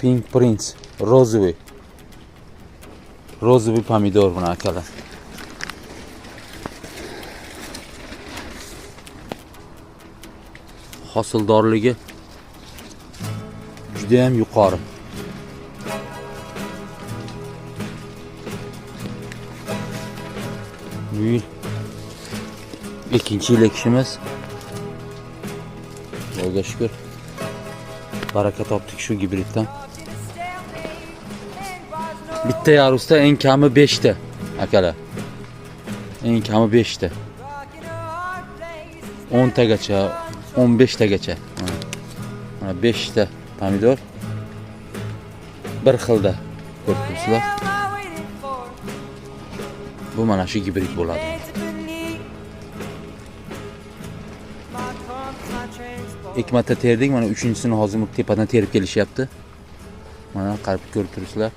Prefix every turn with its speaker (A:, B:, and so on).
A: Pink Prince розовый. Розовый pomidor buni akalar. Hosildorligi juda ham yuqori. Bu yil ikkinchi yil ekishimiz. Xudoga shukur. Baraka topdik shu gibriddan. Bitta yarusda eng kami 5 ta akalar. Eng kami 5 ta. 10 tagacha, 15 tagacha. Mana 5 ta pomidor bir xilda ko'rib turibsizlar. Bu mana shu gibrid bo'ladi. Ikki marta terdik, mana uchinchisini hozir tepadan terib kelishyapti. Mana qarab ko'rib turibsizlar.